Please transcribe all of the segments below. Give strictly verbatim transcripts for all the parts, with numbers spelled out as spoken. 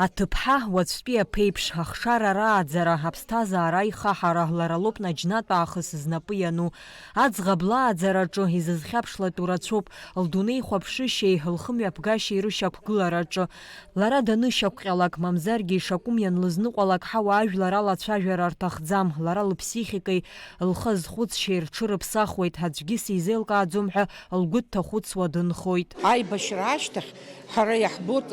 Аҭыԥҳа, уаҵәтәи аԥеиԥш, ахшара рааӡара, аԥсҭазаара аихаҳара, лара лоуп наџьнатә аахыс знапы иану. Аӡӷаб лааӡараҿы изызхьаԥшлатәу рацәоуп, лдунеихәаԥшышьеи лхымҩаԥгашьеи рышьақәгылараҿы. Лара данышьақәҟьалак, мамзаргьы ишакәым ианлызныҟәалак ҳауаажәлар алацәажәара рҭахӡам, лара лыԥсихикеи лхы азхәыцшьеи рҽырыԥсахуеит, аӡәгьы сизеилкааӡом ҳәа лгәы дҭахәыцуа дынхоит. Аибашьра ашьҭахь ҳара иаҳбоит,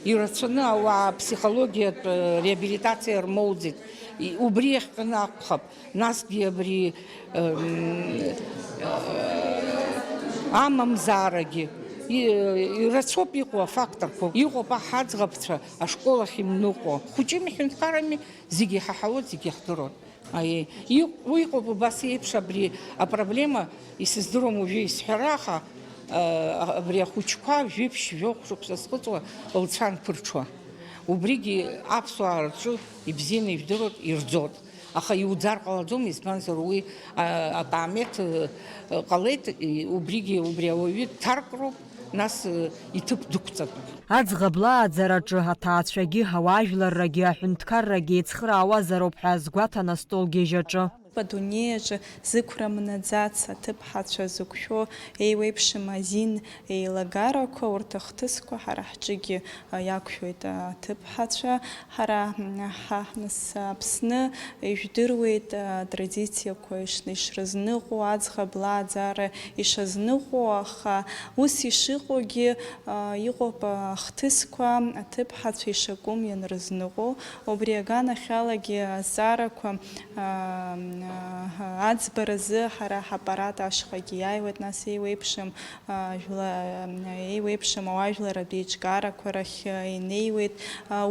ирацәаны ауаа ԥсихологиатә реабилитациа рмоуӡеит. И-, убри иахҟьаны акәхап. Насгьы абри, м, амамзаарагьы и-, ирацәоуп иҟоу афакторқәа. Иҟоуп аҳ-, аӡӷабцәа ашкол ахь имныҟәо. Хәыҷыми, ҳәынҭқарами, зегьы иҳаҳауеит, зегьы иаҳдыруеит. Аиеи, иҟ-, уи иҟоуп убас еиԥш абри апроблема, исыздыруам уажәы исҳәара, аха, а, абри ахәыҷқәа жәиԥшь-жәохә шықәса зхыҵуа лцәа анԥырҽуа. Убригьы аԥсуаа рҿы ибзианы ижәдыруеит, ирӡоит. Аха иуӡар ҟалаӡом, избанзар уи, а, акаамеҭ, э, ҟалеит, и-, убригьы убри ауаҩы дҭаркроуп, нас, э, иҭыԥ дықәҵатәуп. Аӡӷаб лааӡараҿы аҭаацәагьы, ауаажәларрагьы, аҳәынҭқаррагьы еицхыраауазароуп ҳәа азгәаҭан астол гьежьаҿы. Адунеи аҿы зықәра мнаӡац аҭыԥҳацәа зықәшәо еиуеиԥшым азин еилагарақәа, урҭ ахҭысқәа ҳара ҳҿыгьы, а, иақәшәоит, а, аҭыԥҳацәа. Ҳара, м, ҳа, нас, Аԥсны ижәдыруеит, а, атрадициақәа иш-, ишрызныҟәо, аӡӷаб лааӡара ишазныҟәо, аха ус ишыҟоугьы, а, иҟоуп, а, ахҭысқәа аҭыԥҳацәа ишакәым ианрызныҟәо. Убри аганахьалагьы азҵаарақәа, аа, аӡбаразы ҳара ҳаппарат ашҟагьы иааиуеит, нас еиуеиԥшым, аа, жәла-, еиуеиԥшым ауаажәларратә еиҿкаарақәа рахь инеиуеит.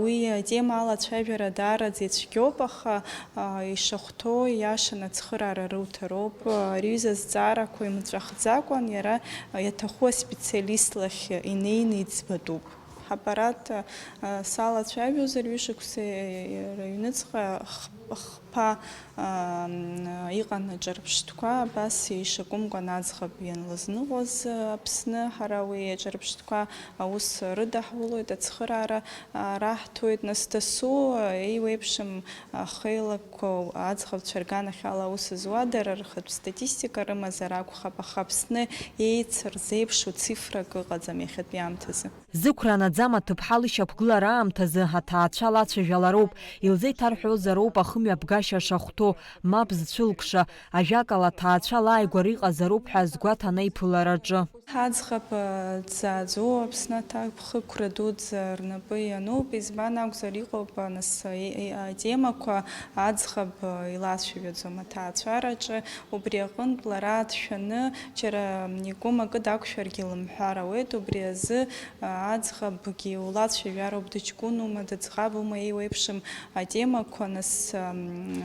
Уи атема алацәажәара даараӡа ицәгьоуп, аха, аа, ишахәҭоу ииашаны ацхыраара руҭароуп. Ари аҩыза азҵаарақәа имҵәахӡакәан, иара иаҭаху аспециалист лахь инеины иӡбатәуп. Ҳаппарат, а, салацәажәозар, ҩышықәса рыҩныҵҟа х-, хԥа, а, иҟан аҿырԥштәқәа, абас ишакәымкәан аӡӷаб ианлызныҟәоз, а, Аԥсны, ҳара уи аҿырԥштәқәа аус рыдаҳулоит, ацхыраара, а, раҳҭоит. Нас дасу, а, еиуеиԥшым, а, хеилакқәа аӡӷабцәа рганахьала аус зуа, дара рхатә статистика рымазар акәхап, аха Аԥсны еицыр зеиԥшу цифрак ыҟаӡам иахьатәи аамҭазы. Зықәра наӡам аҭыԥҳа лышьақәгылара аамҭазы аҭаацәа лацәажәалароуп, илзеиҭарҳәозароуп ахымҩаԥгашьа шахәҭоу, мап зцәылкша, ажәакала, аҭаацәа лааигәара иҟазароуп ҳәа азгәаҭан аиԥылараҿы. Ҳаӡӷаб, э, дзааӡоу Аԥсны аҭакԥхықәра дуӡӡа рнапы иануп, избан акәзар, иҟоуп, э, нас, э, э, атемақәа аӡӷаб, э, илацәажәаӡом аҭаацәараҿы, убри аҟынтә лара дшәаны, џьара, м, игәым акы дақәшәаргьы лымҳәар ауеит, убри азы, э, аӡӷабгьы улацәажәароуп, дыҷкәынума, дыӡӷабума, еиуеиԥшым атемақәа, нас, м,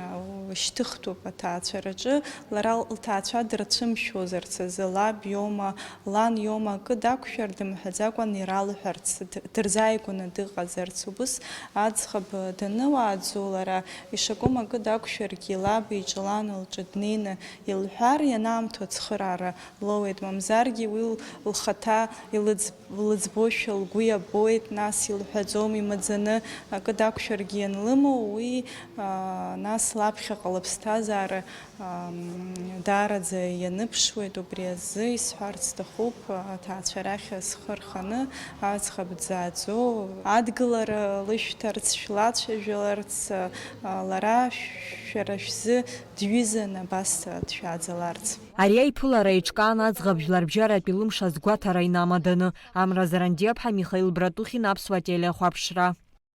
шьҭыхтәуп аҭаацәараҿы, лара лҭаацәа дырцәымшәозарц азы, лаб иоума, лан иоума, акы дақәшәар дымҳәаӡакәан иралҳәарц, д-, дырзааигәаны дыҟазарц, убыс аӡӷаб даныуааӡо лара, ишакәым акы дақәшәаргьы, лаб иҿы лан лҿы днеины илҳәар, ианаамҭоу ацхыраара лоуеит, мамзаргьы уи лхаҭа илыӡ-, лыӡбошәа лгәы иабоит, нас илҳәаӡом имаӡаны, акы дақәшәаргьы ианлымоу, уи, аа, нас лаԥхьаҟа лыԥсҭазаара, ам, даараӡа ианыԥшуеит. Убри азы исҳәарц сҭахуп, аҭаацәа рахь зхы рханы аӡӷаб дзааӡо, адгылара лышәҭарц, шәлацәажәаларц, а, лара шәара шәзы дҩызан абас дшәааӡаларц. Ари аиԥылара еиҿкаан аӡӷаб жәларбжьаратәи лымш азгәаҭара инамаданы. Амра Зарандиаԥҳа, Михаил Братухин, Аԥсуа телехәаԥшра.